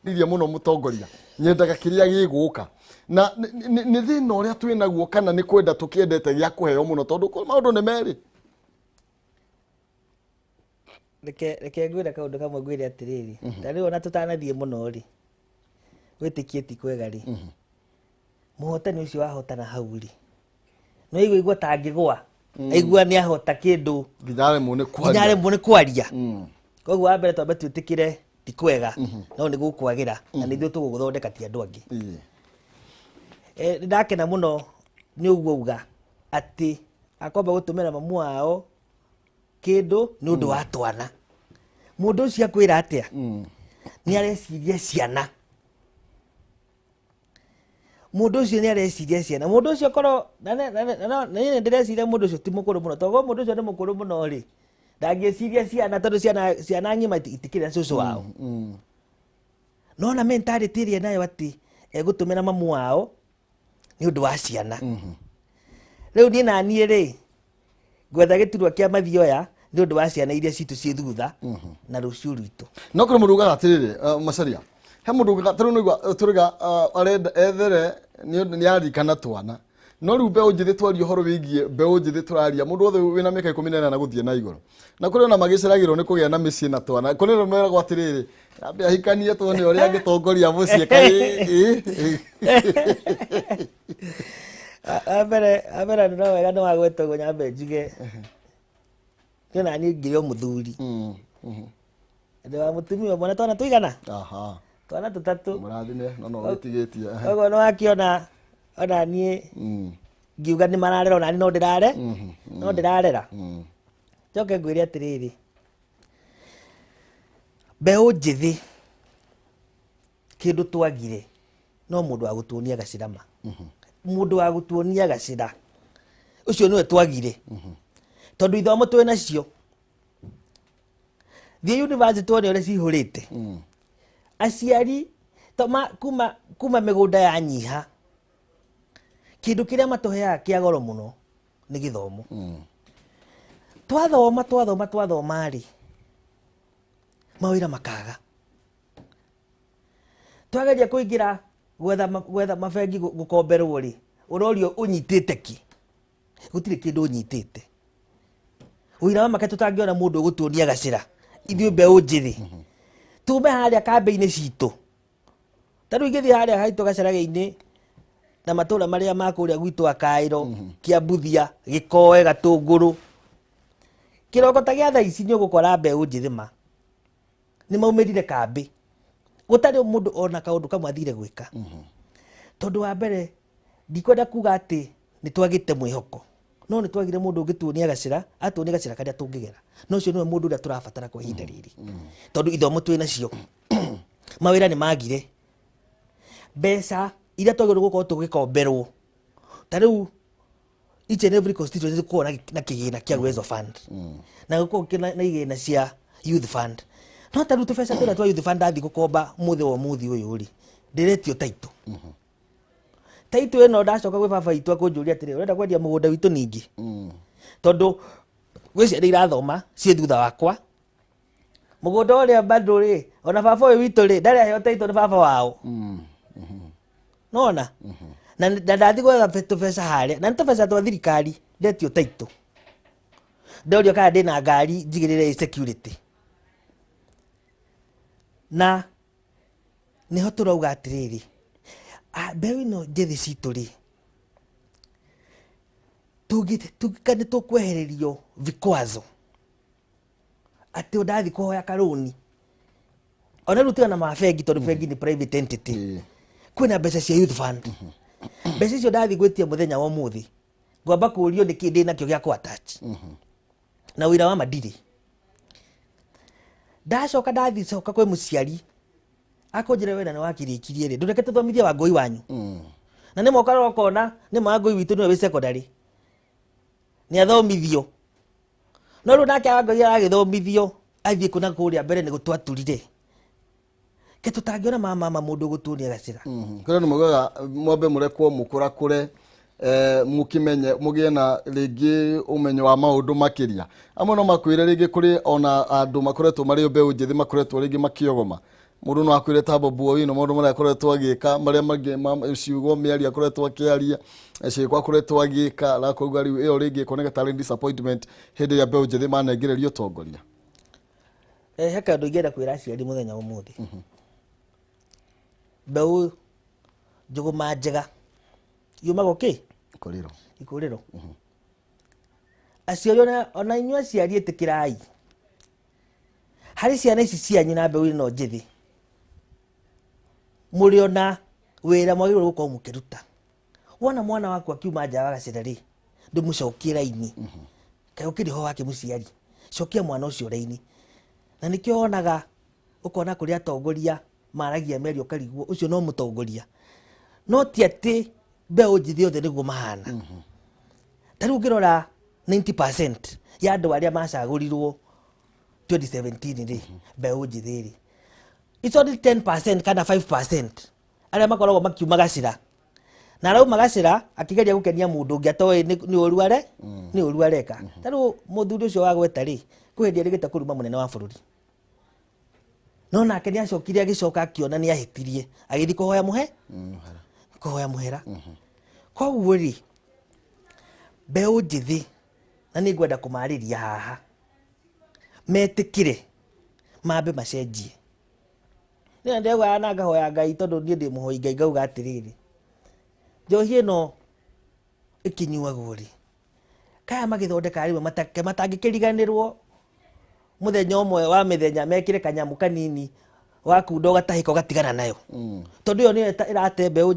Iria mũno mũtongoria, nyendaga kĩrĩa gĩgũka na nĩ thĩna ũrĩa twĩ naguo, kana nĩ kwenda tũkĩendete gĩa kũheo mũno, tondũ maũndũ nĩ merĩ. Reke ngwĩre kaũndũ kamwe, ngwĩre atĩrĩrĩ, ta rĩu ona tũtanathiĩ mũno rĩ, wĩtĩkie ti kwega rĩ, mũhotani ũcio wahotana hau rĩ, no igua ta angĩgũa, aigua nĩ ahota kĩndũ. Nginya aremwo nĩ nginya kwaria. Aremwo nĩ kwaria. Koguo wa mbere twambe twĩtĩkĩre ti kwega, no nĩ gũkwagĩra na nĩ ithuĩ tũgũgũthondeka, ti andũ angĩ. Nĩ ndakena mũno nĩ ũguo uga atĩ akwamba gũtũmĩra mamu wao kĩndũ nĩ ũndũ wa twana. Mũndũ ũcio akwĩra atĩa? Nĩ areciria ciana. Mũndũ ũcio nĩ areciria ciana. Mũndũ ũcio korwo na niĩ nĩ ndĩreciria mũndũ ũcio ti mũkũrũ mũno, tondũ mũndũ ũcio nĩ mũkũrũ mũno rĩ, ndangĩciria ciana, tondũ ciana ng'ima itikĩrĩ na cũcũ wao. No na mentality ĩrĩa nayo atĩ egũtũmĩra mamu wao nĩ ũndũ wa ciana. Rĩu niĩ na niĩ rĩ, ngwetha gĩturwa kĩa mathioya nĩ ũndũ wa ciana iria citũ ciĩ thutha na rũciũ rwitũ. No kũrĩ mũndũ ugaga atĩrĩrĩ, Macharia, he mũndũ ugaga tarĩu nĩigua tũrĩga arenda ethere nĩ ũndũ nĩ aririkana twana. No rĩu mbeũ njĩthĩ, twaria ũhoro wĩgiĩ mbeũ njĩthĩ, tũraria mũndũ wothe wĩna mĩaka 18 gũthiĩ na igũrũ, na kũrĩ ona magĩceragĩrwo nĩ kũgĩa na mĩciĩ na twana. Kũrĩ ona meragwo atĩrĩrĩ, ambe ahikanie tuone ũrĩa angĩtongoria mũciĩ kaĩ. Wambere no wega nĩ wagweta ũguo, nyambe njuge niĩ na niĩ ngĩrĩ o mũthuri, ndĩ wa mũtumia ũmwe na twana tũigana? Twana tũtatũ. Mũrathime, no wĩtigĩtie. Koguo nĩ wakĩona ona niĩ ngiuga nĩ mararera, ona niĩ no ndĩrare, no ndĩrarera. Njoke ngwĩre atĩrĩrĩ, mbeũ njĩthĩ kĩndũ twagire no mũndũ wa gũtuonia gacĩra, ma mũndũ wa gũtuonia gacĩra ũcio nĩwe twagire, tondũ ithomo twĩ nacio. Thiĩ university wone ũrĩa cihũrĩte. Aciari to kuma mĩgũnda yanyiha, kĩndũ kĩrĩa matũheaga kĩa goro mũno nĩ gĩthomo. Twathoma, twathoma, twathoma rĩ, mawĩra makaga. Twageria kũingĩra gwetha mabengi gũkomberwo rĩ, ũrorio ũnyitĩte ki? Gũtirĩ kĩndũ ũnyitĩte. Ũira wa make, tũtangĩona mũndũ ũgũtuonia gacĩra ithuĩ mbeũ njĩthĩ tume harĩa kambĩ-inĩ citũ. Ta rĩu ingĩthiĩ harĩa haitũ gacaraga-inĩ na matũra marĩa ma kũrĩa gwitũ, Akaĩro, Kĩambuthia, Gĩkoe, Gatũngũrũ, kĩroko ta gĩa thaa ici, nĩ ũgũkora mbeũ njĩthĩ ma nĩ maumĩrire kambĩ gũtarĩ mũndũ ona kaũndũ kamwe athire gwĩka. Tondũ wa mbere, ndikwenda kuga atĩ nĩ twagĩte mwĩhoko, no nĩ twagire mũndũ ũngĩtuonia gacĩra, atuonie gacĩra karĩa tũngĩgera, no ũcio nĩwe mũndũ ũrĩa tũrabatara kwa ihinda rĩrĩ, tondũ ithomo twĩ nacio, mawĩra nĩ magire, mbeca iria twagĩrĩirwo gũkorwo tũgĩkomberwo. Ta rĩu each and every constituency gũkorwo na kĩgĩna kĩa Uwezo Fund na gũkorwo na igĩna cia Youth Fund, no ta rĩu tũbeca tũrĩa twa Youth Fund ndathiĩ gũkomba mũthĩ wa ũmũthĩ ũyũ rĩ, ndĩretio taitũ. Taitũ ĩno ndacoka gwĩ baba witũ akũnjũria atĩrĩ, ũrenda kwendia mũgũnda witũ ningĩ? Tondũ gwĩ ciana irathoma ciĩ thutha wakwa, mũgũnda ũrĩa bado rĩ, ona baba ũyũ witũ rĩ, ndarĩ aheo taitũ nĩ baba wao. Nona na ndathi gwetha tũbeca harĩa, na nĩ tũbeca twa thirikari, ndetio taitũ, ndorio kana ndĩna ngari njigĩrĩre ĩ security. Na nĩho tũrauga atĩrĩrĩ, mbeũ ĩno njĩthĩ citũ rĩ, tũngĩka nĩ tũkwehererio vikwazo atĩ ndathi kũhoya karũni, ona rĩu tiga na mabengi, tondũ bengi nĩ private entity. Kwĩna mbeca cia Youth Fund. Mbeca icio ndathi gwĩtia mũthenya wa ũmũthĩ, ngwamba kũrio nĩkĩ ndĩ nakĩo gĩa kũ attach na wĩra wa madirĩ. Ndacoka ndathi coka kwĩ mũciari, akũnjĩra wĩra nĩ wakĩrĩkirie rĩ, ndũreke tũthomithie Wangũi wanyu. Na nĩ moka ũkona nĩ ma Wangũi witũ nĩwe wĩ secondary, nĩ athomithio, no rĩu nake Wangũi aragĩthomithio athiĩ kũ na kũrĩa mbere nĩ gũtwaturire ke tũtangĩona mama mũndũ ũgũtuonia gacĩra. Kũrĩ andũ maugaga mwambe mũrekwo mũkũrakũre, mũkĩmenye, mũgĩe na rĩngĩ ũmenyo wa maũndũ makĩria. Amwe no makwĩre rĩngĩ kũrĩ ona andũ makoretwo marĩ mbeũ njĩthĩ makoretwo rĩngĩ makĩogoma. Mũndũ no akwĩre ta Bobi Owino maũndũ marĩa akoretwo agĩka, marĩa mangĩ ma ciugo mĩario akoretwo akĩaria, ciĩko akoretwo agĩka, arakuga rĩu ĩyo rĩngĩ ĩkoneka tarĩ disappointment hĩndĩ ĩrĩa mbeũ njĩthĩ manengererio ũtongoria. He kaũndũ ingĩenda kwĩra aciari mũthenya wa ũmũthĩ. Mbeũ njũgũma njega yumaga kĩ? Kũrĩro. Ikũrĩro. Aciari ona inyuĩ aciari ĩtĩkĩrai harĩ ciana ici cianyu na mbeũ ĩno njĩthĩ, mũrĩ ona wĩra mwagĩrĩirwo gũkorwo mũkĩruta. Wona mwana waku akiuma nja wa gacĩra rĩ, ndũmũcokie raini. Kaĩ ũkĩrĩ ho wake mũciari, cokia mwana ũcio raini. Na nĩkĩo wonaga ũkona kũrĩ atongoria maragia mĩario ũkarigwo ũcio no mũtongoria. No ti atĩ mbeũ njĩthĩ othe nĩguo mahana. Ta rĩu ũngĩrora 90% ya andũ arĩa macagũrirwo 2017 rĩ, mbeũ njĩthĩ rĩ, it's only 10% kana 5% arĩa makoragwo makiuma gacĩra. Na arauma gacĩra akĩgeria gũkenia mũndũ ũngĩ atoĩ nĩ ũru are nĩ ũru areka. Ta rĩu mũthuri ũcio wa gweta rĩ, kwĩ hĩndĩ erĩgĩte kũruma mũnene wa bũrũri. No nake nĩ acokire agĩcoka akĩona nĩ ahĩtirie, agĩthiĩ kũhoya mũhe kũhoya mũhera. Koguo rĩ, mbeũ njĩthĩ, na nĩ ngwenda kũmarĩria haha, metĩkĩre mambe macenjie. Nĩ ndaugaga na ngahoya Ngai tondũ niĩ ndĩ mũhoi Ngai, ngauga atĩrĩrĩ, njohi ĩno ĩkĩnyuagwo rĩ, kaya magĩthondeka rĩmwe matangĩkĩriganĩrwo mũthenya ũmwe wa mĩthenya mekĩre kanyamũ kanini wakunda ũgatahĩka ũgatigana nayo. Tondũ ĩyo nĩyo ĩrate mbeũ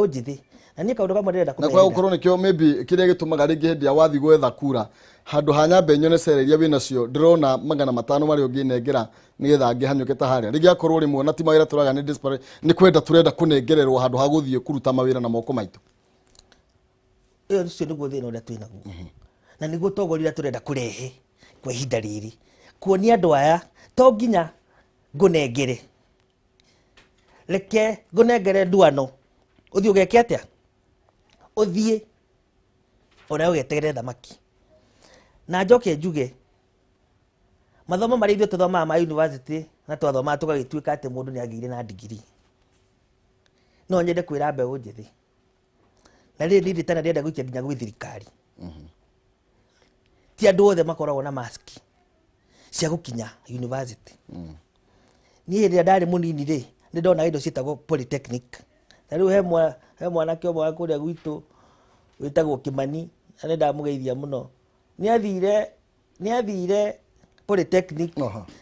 njĩthĩ. Na niĩ kaũndũ kamwe ndĩrenda Na kwa kũmerĩra. gũkorwo nĩkĩo maybe kĩrĩa gĩtũmaga rĩngĩ hĩndĩ ya wathiĩ gwetha kura, handũ ha nyambe nyone cera iria wĩnacio, ndĩrona 500 marĩa ũngĩnengera nĩgetha ngĩhanyũke ta harĩa. Rĩngĩ akorwo rĩmwe na ti mawĩra tũraga nĩ desperate, nĩ kwenda tũrenda kũnengererwo handũ ha gũthiĩ kũruta mawĩra na moko maitũ. Ĩyo ũcio nĩguo thĩna ũrĩa twĩnaguo. Na nĩguo ũtongoria ũrĩa tũrenda kũrehe kwa ihinda rĩrĩ. Kuonia andũ aya to nginya ngũnengere. Reke ngũnengere nduano. Ũthiĩ ũgeke atĩa? Ũthiĩ ona ũgetegere thamaki. Na njoke njuge mathomo marĩa ithuĩ tũthomaga ma university na twathomaga tũgagĩtuĩka atĩ mũndũ nĩ agĩire na degree. No nyende kwĩra mbeũ njĩthĩ. Na rĩrĩ nĩ rĩtana ndĩrenda gũikia nginya gwĩ thirikari. Ti andũ othe makoragwo na mask cia gũkinya university. Niĩ hĩndĩ ĩrĩa ndarĩ mũnini rĩ, nĩ ndonaga indo ciĩtagwo polytechnic. Ta rĩu he mwanake ũmwe wa kũrĩa gwitũ wĩtagwo Kĩmani, na nĩ ndamũgeithia mũno. Nĩ athire polytechnic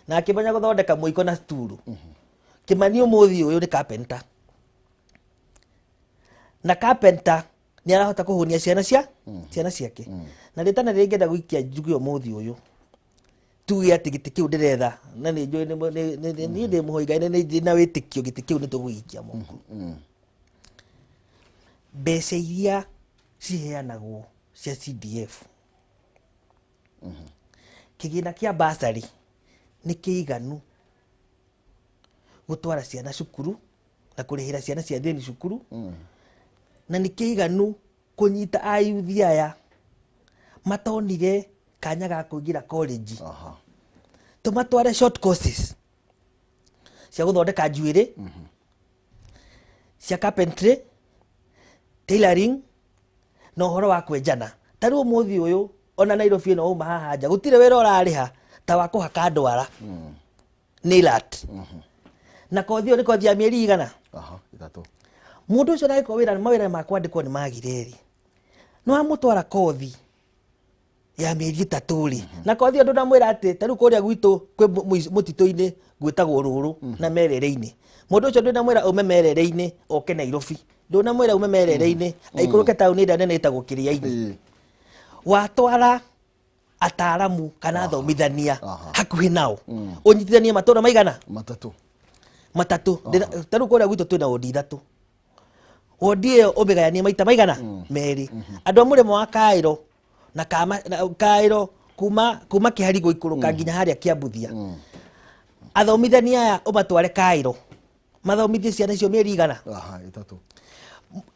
na akĩmenya gũthondeka mũiko na sturu. Kĩmani ũmũthĩ ũyũ nĩ carpenter. Na carpenter nĩ arahota kũhũnia ciana ciake. Na rĩtana rĩrĩa ingĩenda gũikia njuge ũmũthĩ ũyũ, tuge atĩ gĩtĩ kĩu ndĩretha, na nĩ njũĩ niĩ ndĩ mũhoi Ngai na nĩ ndĩ na wĩtĩkio gĩtĩ kĩu nĩ tũgũgĩikia moko. Mbeca iria ciheanagwo cia CDF, kĩgĩna kĩa bursary nĩ kĩiganu gũtwara ciana cukuru na kũrĩhĩra ciana cia thĩni cukuru, na nĩ kĩiganu kũnyita ayuthi aya matonire kanya ga kũingĩra college. Tũmatware short courses cia gũthondeka njuĩrĩ, cia carpentry, tailoring na ũhoro wa kwenjana. Ta rĩu ũmũthĩ ũyũ ona Nairobi ĩno wauma haha nja gũtirĩ wĩra ũrarĩha ta wa kũhaka ndwara, nail art. Na kothi ĩyo nĩ kothi ya mĩeri igana. 3. Mũndũ ũcio ndangĩkorwo wĩra, mawĩra ma kwandĩkwo nĩ magire rĩ, nĩ wamũtwara kothi ya mĩeri 3 rĩ, na kothi ĩyo ndũnamwĩra atĩ ta rĩu kũrĩa gwitũ kwĩ mũtitũ-inĩ gwĩtagwo Rũrũ na Merere-inĩ. Mũndũ ũcio ndũnamwĩra aume Merere-inĩ oke Nairobi, ndũnamwĩra aume Merere-inĩ aikũrũke taũni ĩrĩa nene ĩtagwo Kĩrĩa-inĩ. Watwara ataaramu kana athomithania hakuhĩ nao, ũnyitithanie matũra maigana? 3. 3. Ta rĩu kũrĩa gwitũ twĩna wondi 3. Wondi ĩyo ũmĩgayanie maita maigana? 2. Andũ a mũrĩmo wa Kaĩro na Kama, na Kaĩro kuma Kĩhari gũikũrũka nginya harĩa Kĩambuthia. Athomithania aya ũmatware Kaĩro mathomithie ciana icio mĩeri igana? 3.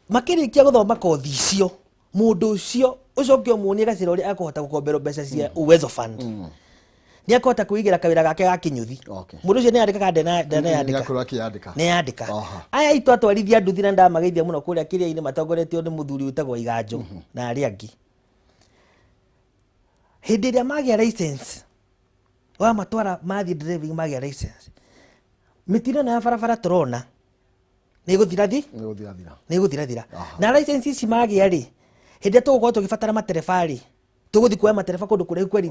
Makĩrĩkia gũthoma kothi icio, mũndũ ũcio ũcoke ũmuonie gacĩra ũrĩa akũhota gũkomberwo mbeca cia Uwezo Fund. Nĩ akũhota kwĩigĩra kawĩra gake ga kĩnyũthi. Mũndũ ũcio nĩ yandĩkaga ndaneyandĩka? Nĩakorwo akĩyandĩka. Nĩ yandĩka. Aya aitũ atwarithia nduthi, na ndamageithia mũno kũrĩa kĩrĩa-inĩ, matongoretio nĩ mũthuri wĩtagwo Iganjo na arĩa angĩ, hĩndĩ ĩrĩa magĩa license, wamatwara mathiĩ driving, magĩa license, mĩtino ĩno ya barabara tũrona nĩ ĩgũthira thi. Nĩ gũthirathira. Nĩ ĩgũthirathira. Na license ici magĩa rĩ, hĩndĩ ĩrĩa tũgũkorwo tũgĩbatara matereba rĩ, tũgũthiĩ kuoya matereba kũndũ kũraihu kweri?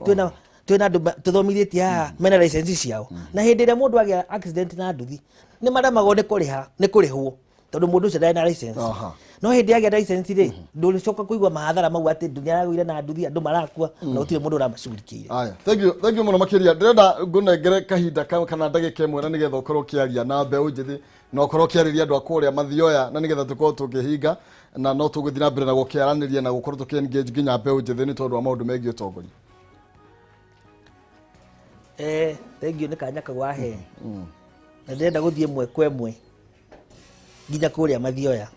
Twĩna andũ tũthomithĩtie haha mena license ciao, na hĩndĩ ĩrĩa mũndũ agĩa accident na nduthi, nĩ maremagwo nĩ kũrĩha, nĩ kũrĩhwo, tondũ mũndũ ũcio ndarĩ na license. No hĩndĩ yagĩa license rĩ, ndũrĩcoka kũigua mahathara mau atĩ nduthi aragũire na nduthi, andũ marakua na gũtirĩ mũndũ ũramacugurikĩire. Aya, thank you, thank you mũno makĩria. Ndĩrenda ngũnengere kahinda kana ndagĩka 1 na nĩgetha ũkorwo ũkĩaria na mbeũ njĩthĩ na ũkorwo ũkĩarĩria andũ a kũrĩa Mathioya, na nĩgetha tũkorwo tũkĩhinga, na no tũgũthiĩ na mbere na gũkĩaranĩria na gũkorwo tũkĩ engage nginya mbeũ njĩthĩ nĩ tondũ wa maũndũ megiĩ ũtongoria. Thank you nĩ kanya kau wahe, na ndĩrenda gũthiĩ ĩmwe kwa ĩmwe nginya kũrĩa Mathioya.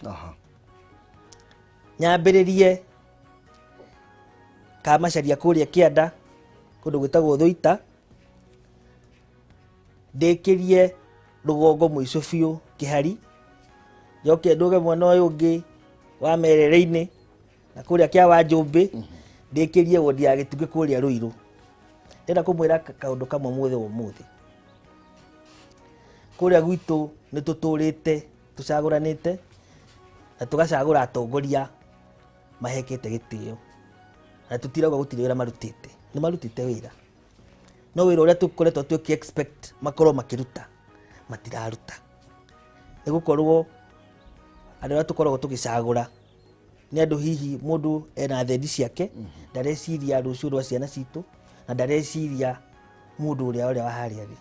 Nyambĩrĩrie Kamacaria kũrĩa kĩanda, kũndũ gwĩtagwo Thũita, ndĩkĩrie rũgongo mũico biũ Kĩhari, njoke ndũge mwena ũyũ ũngĩ wa Merere-inĩ na kũrĩa kĩa Wanjũmbĩ, ndĩkĩrie wondi ya Gĩtungĩ kũrĩa Rũirũ. Ndĩrenda kũmwĩra kaũndũ kamwe mũthĩ wa ũmũthĩ. Kũrĩa gwitũ nĩ tũtũrĩte tũcagũranĩte na tũgacagũra atongoria mahekete gĩtĩo, na tũtirauga gũtirĩ wĩra marutĩte, nĩ marutĩte wĩra, no wĩra ũrĩa tũkoretwo tũkĩ expect makorwo makĩruta matiraruta, nĩ gũkorwo andũ arĩa tũkoragwo tũgĩcagũra nĩ andũ hihi mũndũ ena thendi ciake, ndareciria rũciũ rwa ciana citũ na ndareciria mũndũ ũrĩa wa harĩa thĩ.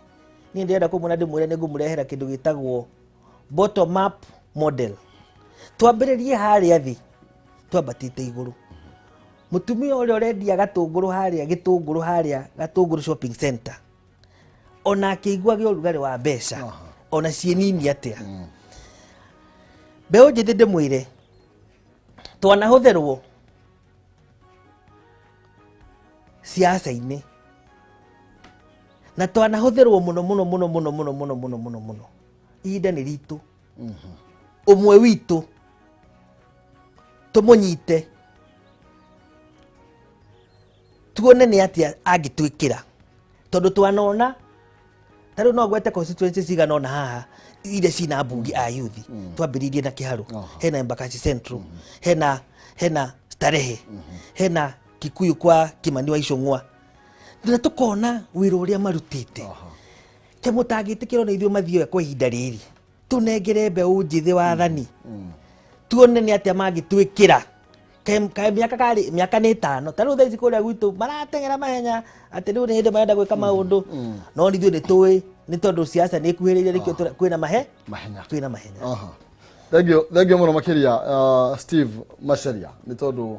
Niĩ ndĩrenda kũmwĩra, ndĩmwĩre nĩ ngũmũrehera kĩndũ gĩtagwo bottom up model. Twambĩrĩrie harĩa thĩ twambatĩte igũrũ. Mũtumia ũrĩa ũrendia gatũngũrũ harĩa gĩtũngũrũ, harĩa Gatũngũrũ Shopping Center, ona akĩiguage ũrugarĩ wa mbeca, ona ciĩ nini atĩa. Mbeũ njĩthĩ, ndĩmwĩre, twanahũthĩrwo siasa-inĩ na twanahũthĩrwo mũno mũno mũno mũno mũno mũno mũno mũno mũno. Ihinda nĩ ritũ, ũmwe witũ tũmũnyite, tuone nĩ atĩa angĩtwĩkĩra, tondũ twanona ta rĩu no ngwete constituency cigana ũna haha iria cina ambunge a youth. Twambĩrĩirie na Kĩharũ, hena Embakasi Central, hena Starehe, hena Kikuyu kwa Kimani wa Ichung'wa, na tũkona wĩra ũrĩa marutĩte. Ke mũtangĩtĩkĩrwo nĩ ithuĩ Mathioya kwa ihinda rĩrĩ, tũnengere mbeũ njĩthĩ wathani, tuone nĩ atĩa mangĩtwĩkĩra. Kaĩ mĩaka karĩ mĩaka nĩ 5 ta rĩu thaa ici kũrĩa gwitũ marateng'era mahenya atĩ rĩu nĩ hĩndĩ marenda gwĩka maũndũ, no ithuĩ nĩ tũĩ nĩ tondũ siasa nĩ ĩkuhĩrĩirie, nĩkĩo kwĩna mahe mahenya. Kwĩna mahenya. Thank you, thank you mũno makĩria, Steve Macharia, nĩ tondũ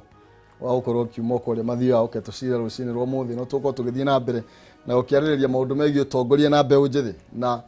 wa gũkorwo ũkiuma kũrĩa Mathioya ũke tũcire rũcinĩ rwa ũmũthĩ. No tũkorwo tũgĩthiĩ na mbere na gũkĩarĩrĩria maũndũ megiĩ ũtongoria na mbeũ njĩthĩ na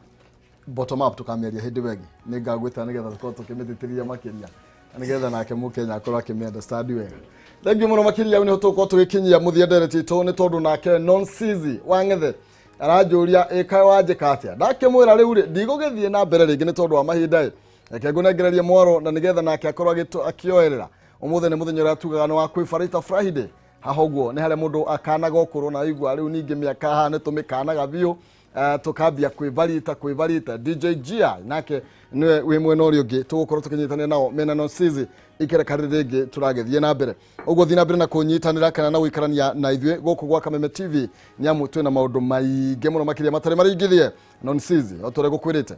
bottom up, tũkamĩaria hĩndĩ ĩyo ĩngĩ. Nĩ ngagwĩta nĩgetha tũkorwo tũkĩmĩthitĩrĩria makĩria na nĩgetha nake mũkenya akorwo akĩmĩ understand wega. Thank you mũno makĩria. Hau nĩho tũgũkorwo tũgĩkinyia mũthia ndereti itũ, nĩ tondũ nake Nonsizi wa Ng'ethe aranjũria ĩkaĩ wanjĩka atĩa. Ndakĩmwĩra rĩu rĩ ndigũgĩthiĩ na mbere rĩngĩ nĩ tondũ wa mahinda ĩ. Reke ngũnengererie mwaro na nĩgetha nake akorwo akĩoerera. Ũmũthĩ nĩ mũthenya ũrĩa tugaga nĩ wa kwĩbarita Friday. Haha ũguo nĩ harĩa mũndũ akanaga ũkũrũ na aigua rĩu ningĩ mĩaka haha nĩ tũmĩkanaga biũ, tũkambia kwĩbarita kwĩbarita. DJ Gia nake nĩwe wĩ mwena ũrĩa ũngĩ, tũgũkorwo tũkĩnyitanĩra nao mena Nonsizi ikereka rĩrĩ rĩngĩ tũragĩthiĩ na mbere ũguo. Thiĩ na mbere na kũnyitanĩra kana na gũikarania na ithuĩ gũkũ gwa Kameme TV, nĩ amu twĩna maũndũ maingĩ mũno makĩria matarĩ maringithie. Nonsizi, o ta ũrĩa ngũkwĩrĩte.